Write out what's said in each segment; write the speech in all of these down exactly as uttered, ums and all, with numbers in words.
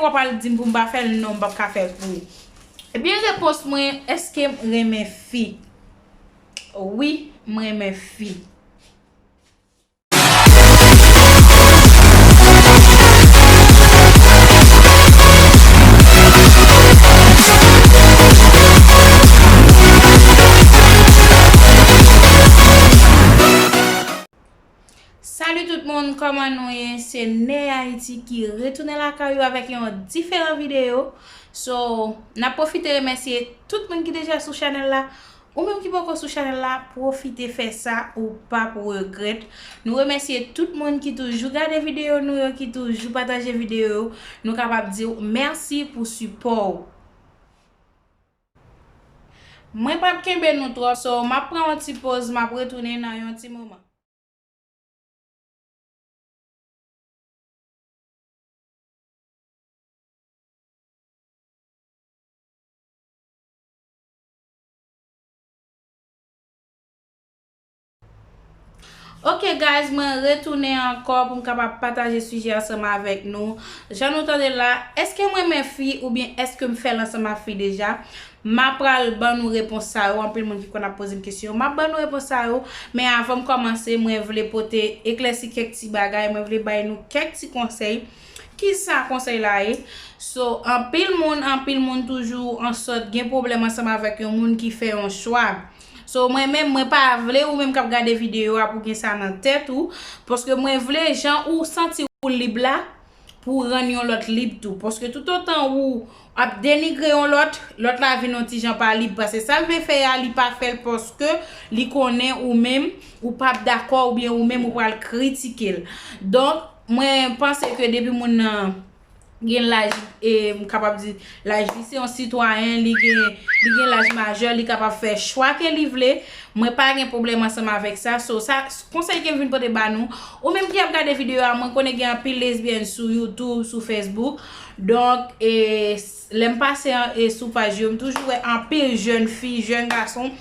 w ap al di m pou m pa fè l, non, m p ap ka fè l pou ou. Ebyen, repons mwen, èske m renmen fi? Wi, m renmen fi. Salut tout moun, kòman nou ye? Se Ney Haïti ki retounen lakay ou avèk yon diferan videyo. So, n ap pwofite remèsye tout moun ki deja sou chanèl la. Ou menm ki poko sou chanèl la, pwofite fè sa, ou p ap regrèt. Nou remèsye tout moun ki toujou gade videyo nou yo, ki toujou pataje videyo yo. Nou kapab di w mèsi pou sipò w. Mwen p ap kenbe nou twò, so m ap pran yon ti poz, m ap retounen nan yon ti moman. Ok guys, mwen retounen ankò pou m kapab pataje sijè ansanm avèk nou. Jan nou tande l la, èske m renmen fi oubyen èske m fè l ansanm ak fi deja? M a pral ban nou repons sa yo. Anpil moun ki konn ap poze m kesyon. M ap ban nou repons sa yo, men avan m kòmanse, mwen vle pote eklèsi kèk ti bagay, mwen vle bay nou kèk ti konsèy. Kisa konsèy la ye? So, anpil moun, anpil moun toujou an sòt gen pwoblèm ansanm avèk yon moun ki fè yon chwa. So, mwen menm, mwen pa vle ou menm k ap gade videyo a pou gen sa nan tèt ou, paske mwen vle jan ou santi ou lib la, pou w rann yon lòt lib tou. Paske toutotan ou ap denigre yon lòt, lòt la vin yon ti jan pa lib. Paske sa l vle fè a, li pa fè l paske li konnen ou menm, ou p ap dakò oubyen ou menm ou pral kritike l. Donk, mwen panse ke depi moun nan gen laj, e, m kapab di, laj li se yon sitwayen, li gen, li gen laj majè, li kapab fè chwa ke li vle. Mwen pa gen pwoblèm ansanm avèk sa. So, sa, konsèy ke m vin pote ba nou. Ou menm ki ap gade videyo a, mwen konnen gen anpil lesbyèn sou YouTube, sou Facebook. Donk, e, s-, lè m pase an, e, sou paj yo, m toujou wè anpil jèn fi, jèn gason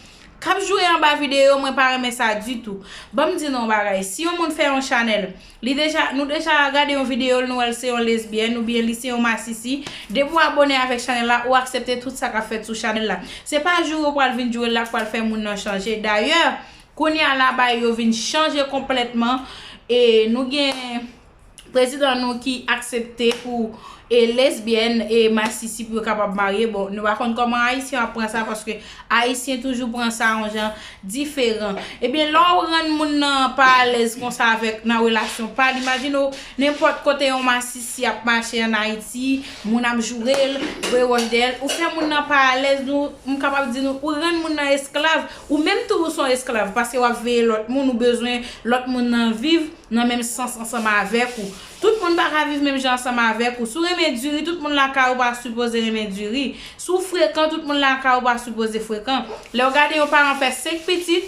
k ap joure anba videyo, mwen pa renmen sa ditou. Ban m di nou yon bagay, si yon moun fè yon chanèl, li deja, nou deja gade yon videyo l, nou wè l se yon lesbyèn oubyen li se yon masisi, depi w abòne avèk chanèl la, ou aksepte tout sa k ap fèt sou chanèl la. Se pa joure yo pral vin joure l la k pral fè moun nan chanje. Dayè, kounye a la, bagay yo vin chanje konplètman, e nou gen prezidan nou ki aksepte pou, e, lesbyèn e masisi pou yo kapab marye. Bon, nou pa konn kòman Ayisyen ap pran sa, paske Ayisyen toujou pran sa yon jan diferan. Ebyen, lè w rann moun nan pa alèz konsa avèk nan relasyon pa l, imajine w, nenpòt kote yon masisi ap mache ann Ayiti, moun ap joure l, voye wòch dèyè l, ou fè moun nan pa alèz, nou, m kapab di nou, ou rann moun nan esklav, ou menm tou ou se yon esklav, paske w ap veye lòt moun, ou bezwen lòt moun nan viv nan menm sans ansanm avèk ou. Tout moun pa ka viv menm jan ansanm avèk ou. Si w renmen diri, tout moun lakay ou pa sipoze renmen diri. Si w frekan, tout moun lakay ou pa sipoze frekan. Lè w gade yon paran fè senk pitit,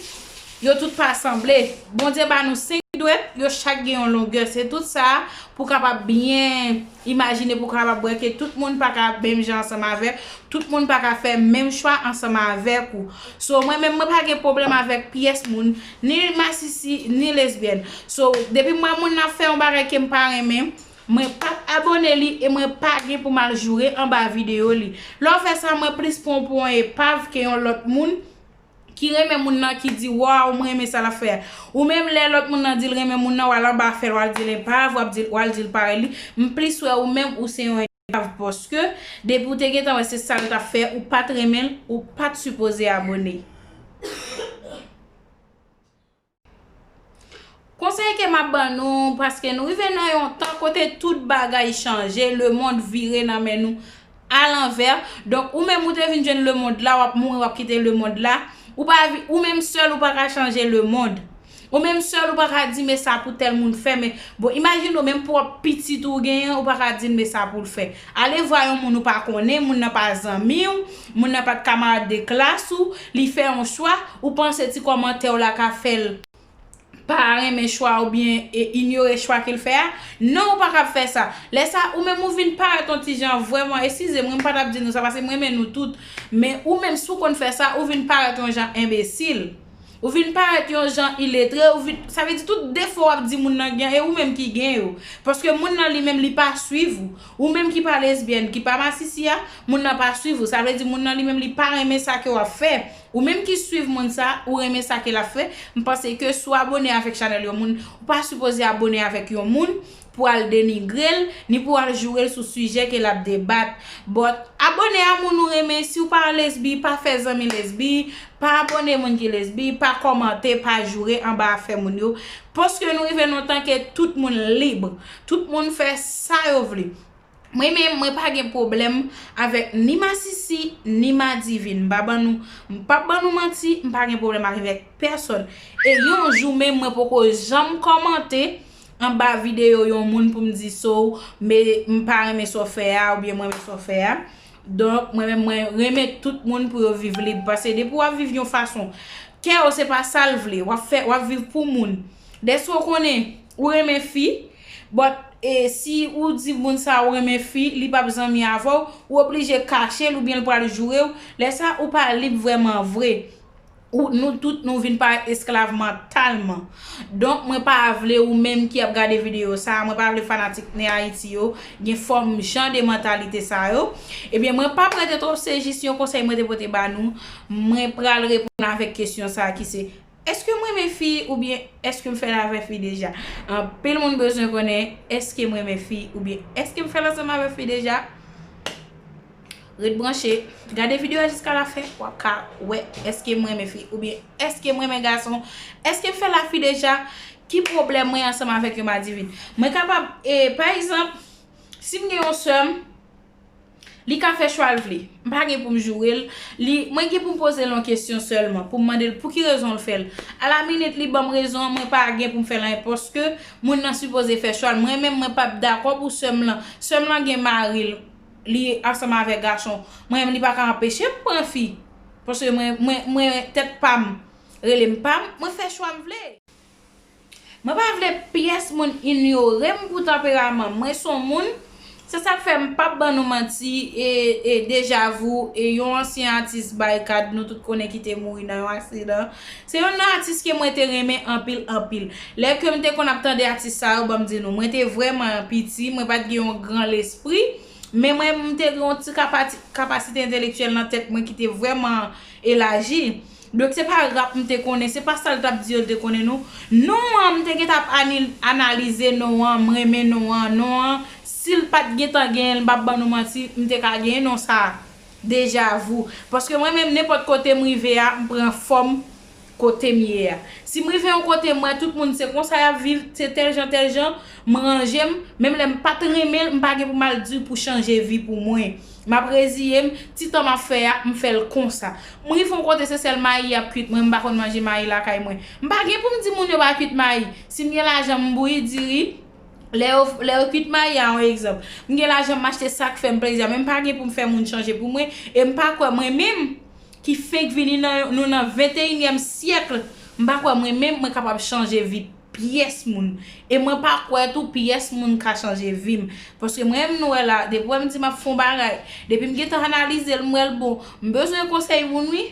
yo tout pa sanble. Bondye ba nou senk dwèt, yo chak gen yon longè. Se tout sa pou w kapab byen imajine, pou w kapab wè ke tout moun pa ka menm jan ansanm avèk, tout moun pa ka fè menm chwa ansanm avèk ou. So, mwen menm, mwen pa gen pwoblèm avèk pyès moun, ni masisi, ni lesbyèn. So, depi m wè moun nan ap fè yon bagay ke m pa renmen, mwen p ap abòne li e mwen pa gen pou m al joure anba videyo li. Lè w fè sa, mwen plis pran w pou yon epav ke yon lòt moun ki renmen moun nan, ki di, "Waw, mwen renmen sa l ap fè a." Ou menm, lè lòt moun nan di l renmen moun nan, w al anba fè l, w al di l epav, w ap di l, w al di l parèy li. M plis wè ou menm, ou se yon epav, paske depi w te gentan wè se sa l t ap fè, ou pa t renmen l, ou pa t sipoze abòne. Konsèy ke m ap ban nou, paske nou rive nan yon tan kote tout bagay chanje, lemonn vire nan men nou alanvè. Donk, ou menm ou te vin jwenn lemonn la, w ap mouri, w ap kite lemonn la. Ou pa vi-, ou menm sèl ou pa ka chanje lemonn. Ou menm sèl ou pa ka di, "Men sa pou tèl moun fè," men, bon, imajine w menm pwòp pitit ou genyen, ou pa ka di l, "Men sa pou l fè." Ale vwa yon moun ou pa konnen, moun nan pa zanmi w, moun nan pa t kamarad de klas ou, li fè yon chwa, ou panse ti kòmantè w la ka fè l pa renmen chwa oubyen, e, inyore chwa ke l fè a? Non, ou pa kab fè sa. Lè sa, ou menm ou vin parèt yon ti jan vrèman, eskize m, mwen pa t ap di nou sa, paske m renmen nou tout. Men ou menm, si w konn fè sa, ou vin parèt yon jan enbesil. Ou vin parèt yon jan iletre, ou vin, sa vle di tout defo w ap di moun nan gen, e ou menm ki gen yo. Paske moun nan li menm li pa swiv ou. Ou menm ki pa lesbyèn, ki pa masisi a, moun nan pa swiv ou. Sa vle di moun nan li menm li pa renmen sa ke w ap fè. Ou menm ki swiv moun sa, ou renmen sa ke l ap fè. M panse ke si w abone avèk chanèl yon moun, ou pa sipoze abone avèk yon moun pou al denigre l, ni pou al joure l sou sijè ke l ap debat. But, abone a moun ou renmen, si w pa lesbi, pa fè zanmi lesbi, pa abone moun ki lesbi, pa kòmante, pa joure anba afè moun yo. Paske nou rive nan yon tan ke tout moun lib, tout moun fè sa yo vle. Mwen menm, mwen pa gen pwoblèm avèk ni masisi, ni madivin. M pa ban nou, m p ap ban nou manti, m pa gen pwoblèm avèk pèsòn. E yon jou menm, mwen poko janm kòmante anba videyo yon moun pou m di so, men m pa renmen sa w fè a, oubyen mwen renmen sa w fè a. Donk, mwen menm, mwen renmen tout moun pou yo viv lib. Paske depi w ap viv yon fason, kè w se pa sa l vle, w ap fè, w ap viv pou moun. Dèske w konnen, ou renmen fi, but, e, si ou di moun sa ou renmen fi, li p ap zanmi avè w, ou oblije kache l oubyen l pral joure w, lè sa ou pa lib vrèman vre. Ou, nou tout, nou vin parèt esklav mantalman. Donk, mwen pa vle ou menm ki ap gade videyo sa, mwen pa vle fanatik Ne Ayiti yo gen fòm jan de mantalite sa yo. Ebyen, mwen p ap rete twòp, se jis yon konsèy mwen te pote ba nou. Mwen pral reponn avèk kesyon sa ki se, èske m renmen fi oubyen èske m fè l avè fi deja? Anpil moun bezwen konnen èske m renmen fi oubyen èske m fè l ansanm avè fi deja? Ret branche, gade videyo a jiska lafen, w ap ka wè èske m renmen fi oubyen èske m renmen gason, èske m fè l a fi deja, ki pwoblèm mwen ansanm avèk yon madivin. Mwen kapab, e, pa egzanp, si m gen yon sè m, li ka fè chwa l vle. M pa gen pou m joure l. Li, mwen gen pou m poze l yon kesyon sèlman, pou m mande l pou ki rezon l fè l. Alaminit, li ban m rezon an, mwen pa gen pou m fè l anyen, paske moun nan sipoze fè chwa l. Mwen menm, mwen p ap dakò pou sè m lan. Sè m lan gen mari l, li ansanm avèk gason. Mwen menm, li pa ka anpeche m pran fi. Paske mwen, mwen, mwen, tèt pa m rele m pa m, mwen fè chwa m vle. Mwen pa vle pyès moun inyore m pou tanperaman m. Mwen se yon moun, se sa k fè m p ap ban nou manti, e, e Deja Vu, e yon ansyen atis Barikad, nou tout konnen ki te mouri nan yon aksidan. Se yonn nan atis ke mwen te renmen anpil, anpil. Lè ke m te konn ap tande atis sa yo, ban m di nou, mwen te vrèman piti, mwen pa t gen yon gran lespri, men mwen, m te gen yon ti kapati-, kapasite entelektyèl nan tèt mwen ki te vrèman elaji. Donk, se pa rap m te konnen, se pa sa l t ap di yo l te konnen, non. Non an, m te gentan ap ani-, analize non an, m renmen non an. Non an, si l pa t gentan genyen l, m p ap ban nou manti, m te ka genyen non sa a, Deja Vu. Paske mwen menm, nenpòt kote m rive a, m pran fòm kote m ye a. Si m rive yon kote, m wè tout moun se konsa y ap viv, se tèl jan, tèl jan, m ranje m, menm lè m pa t renmen l, m pa gen pou m al di pou chanje vi pou mwen. M ap reziye m, ti tan m ap fè a, m fè l konsa. M rive yon kote, se sèl mayi y ap kwit mwen, m pa konn manje mayi lakay mwen. M pa gen pou m di moun yo pa kwit mayi. Si m gen lajan, m bouyi diri. Lè yo, lè yo kwit mayi a, yon egzanp. M gen lajan, m achte sa k fè m plezi a, men m pa gen pou m fè moun chanje pou mwen. E m pa kwè mwen menm, ki fenk vini nan, nou nan venteyinyèm syèk, m pa kwè mwen menm, mwen kapab chanje vi pyès moun. E mwen pa kwè tou pyès moun ka chanje vi m. Paske mwen menm nou wè la, depi w wè m di m ap fè yon bagay, depi m gentan analize l, m wè l bon, m bezwen konsèy moun wi.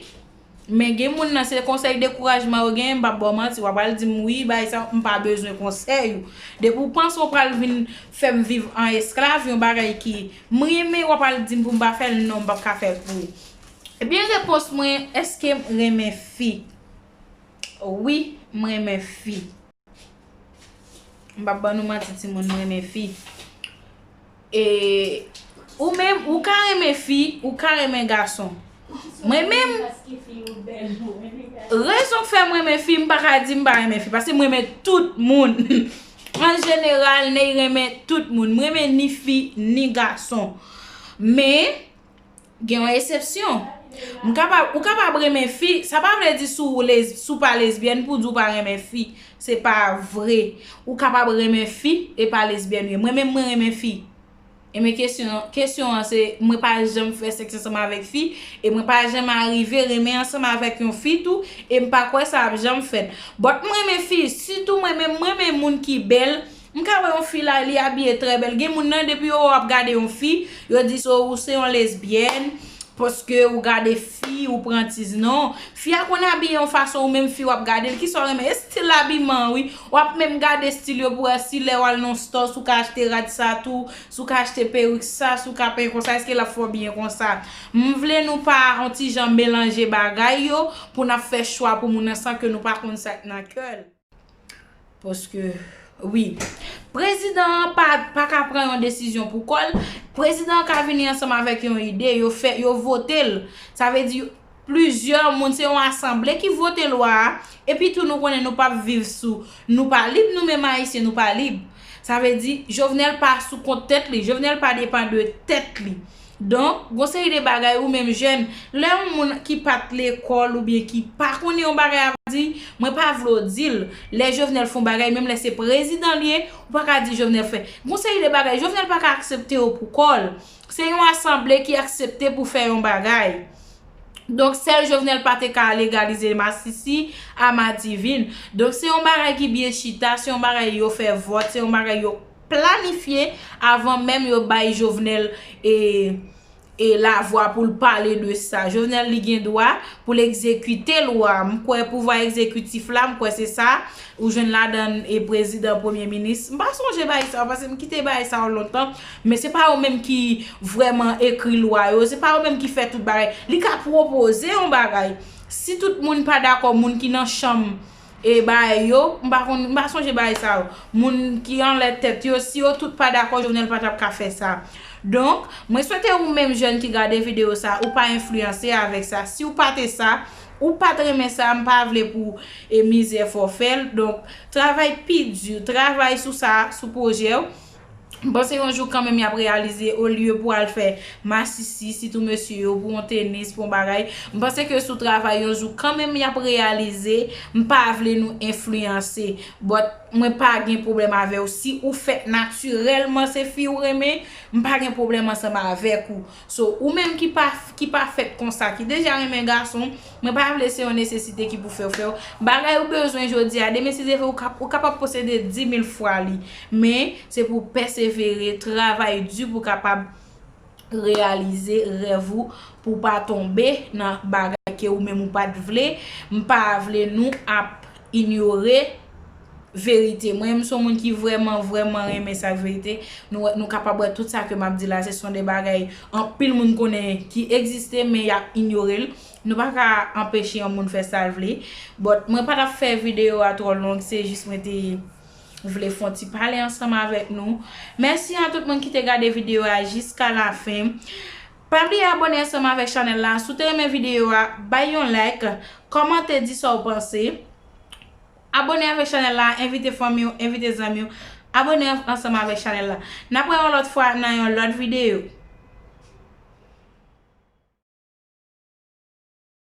Men gen moun nan se konsèy dekourajman yo genyen, m p ap ba w manti, w ap al di m wi, bagay sa, m pa bezwen konsèy ou. Depi w panse w pral vin fè m viv an esklav, yon bagay ki m renmen, w ap al di m pou m pa fè l, non, m p ap ka fè l pou ou. Ebyen, repons mwen, èske m renmen fi? Wi, m renmen fi. M p ap ban nou manti, timoun, m renmen fi. E ou menm, ou ka renmen fi, ou ka renmen gason. Mwen menm, rezon k fè m renmen fi, m pa ka di m pa renmen fi, paske m renmen tout moun. An jeneral, Ney renmen tout moun. M renmen ni fi, ni gason. Men, gen yon eksepsyon. M kapab, ou kapab renmen fi, sa pa vle di si w les-, si w pa lesbyèn pou di w pa renmen fi. Se pa vre. Ou kapab renmen fi e pa lesbyèn ou ye. Mwen menm, mwen renmen fi. E men kesyon, kesyon an se, mwen pa janm fè sèks ansanm avèk fi, e mwen pa janm arive renmen ansanm avèk yon fi tou, e m pa kwè sa ap janm fèt. But m renmen fi, sitou mwen menm, mwen renmen moun ki bèl, M ka wè yon fi la, li abiye trè bèl. Gen moun nan, depi yo wè w ap gade yon fi, yo di so ou se yon lesbyèn, Paske ou gade fi, ou pran tiz non. Fi a konn abiye yon fason, ou menm fi w ap gade l. Kisa w renmen? E stil abiman, wi. W ap menm gade stil yo pou wè si lè w al nan store, si w ka achte rad sa tou, si w ka achte perik sa, si w ka penyen konsa, èske l ap fè w byen konsa? M vle nou pa yon ti jan melanje bagay yo pou n ap fè chwa pou moun nan san ke nou pa konn sa k nan kè l. Paske, wi, prezidan an pa, pa ka pran yon desizyon pou kò l. Prezidan an ka vini ansanm avèk yon ide, yo fè, yo vote l. Sa vle di, plizyè moun, se yon asanble ki vote lwa a. Epi tou, nou konnen nou p ap viv sou, nou pa lib, nou menm Ayisyen, nou pa lib. Sa vle di, Jovenel pa sou kont tèt li, Jovenel pa depann de tèt li. Donk, gon seri de bagay ou menm jèn, lè yon moun ki pa t lekòl oubyen ki pa konnen yon bagay ap di, mwen pa vle w di l. Lè Jovenel fè yon bagay, menm lè se prezidan l ye, ou pa ka di Jovenel fè. Gon seri de bagay, Jovenel pa ka aksepte yo pou kò l. Se yon asanble ki aksepte pou fè yon bagay. Donk, sèl Jovenel pa te ka legalize masisi a Madivin. Donk, se yon bagay ki byen chita, se yon bagay yo fè vòt, se yon bagay yo planifye avan menm yo bay Jovenel e, e lavwa pou l pale de sa. Jovenel, li gen dwa pou l egzekite lwa. M kwè pouvwa egzekitif la, m kwè se sa ou jwenn ladan e prezidan, premye minis. M pa sonje bagay sa yo, paske m kite bagay sa yo lontan, men se pa yo menm ki vrèman ekri lwa yo, se pa yo menm ki fè tout bagay. Li ka pwopoze yon bagay. Si tout moun pa dakò, moun ki nan chanm e bagay yo, m pa konn, m pa sonje bagay sa yo. Moun ki anlè tèt yo, si yo tout pa dakò, Jovenel pa t ap ka fè sa. Donk, mwen swete ou menm jèn ki gade videyo sa, ou pa enfliyanse avèk sa. Si ou pa te sa, ou pa t renmen sa, m pa vle pou e mizè fè w fè l. Donk, travay pi di, travay sou sa, sou pwojè w. M panse yon jou kanmenm y ap reyalize, olye pou al fè masisi, sitou mesye yo, pou yon tenis, pou yon bagay. M panse ke sou travay yon jou kanmenm y ap reyalize, m pa vle nou enfliyanse. But mwen pa gen pwoblèm avè w si ou fèt natirèlman se fi ou renmen, m pa gen pwoblèm ansanm avèk ou. So, ou menm ki pa, ki pa fèt konsa, ki deja renmen gason, mwen pa vle se yon nesesite ki pou fè w fè w. Bagay ou bezwen jodi a, demen si Dye vle, ou kap-, ou kapab posede di mil fwa li. Men, se pou w pèsevere, travay di pou w kapab reyalize rèv ou, pou w pa tonbe nan bagay ke ou menm ou pa t vle. M pa vle nou ap inyore verite. Mwen, m se yon moun ki vrèman, vrèman renmen sa k verite. Nou, nou kapab wè tout sa ke m ap di la, se son de bagay anpil moun konnen ki egziste, men y ap inyore l. Nou pa ka anpeche yon moun fè sa l vle. But mwen pa t ap fè videyo a twò long, se jis mwen te vle fè yon ti pale ansanm avèk nou. Mèsi a tout moun ki te gade videyo a jiska lafen. Pa bliye abòne ansanm avèk chanèl la. Si w te renmen videyo a, bay yon like, kòmante, di sa w panse. Abòne avèk chanèl la, envite fanmi w, envite zanmi w. Abòne an-, ansanm avèk chanèl la. N ap wè yon lòt fwa nan yon lòt videyo.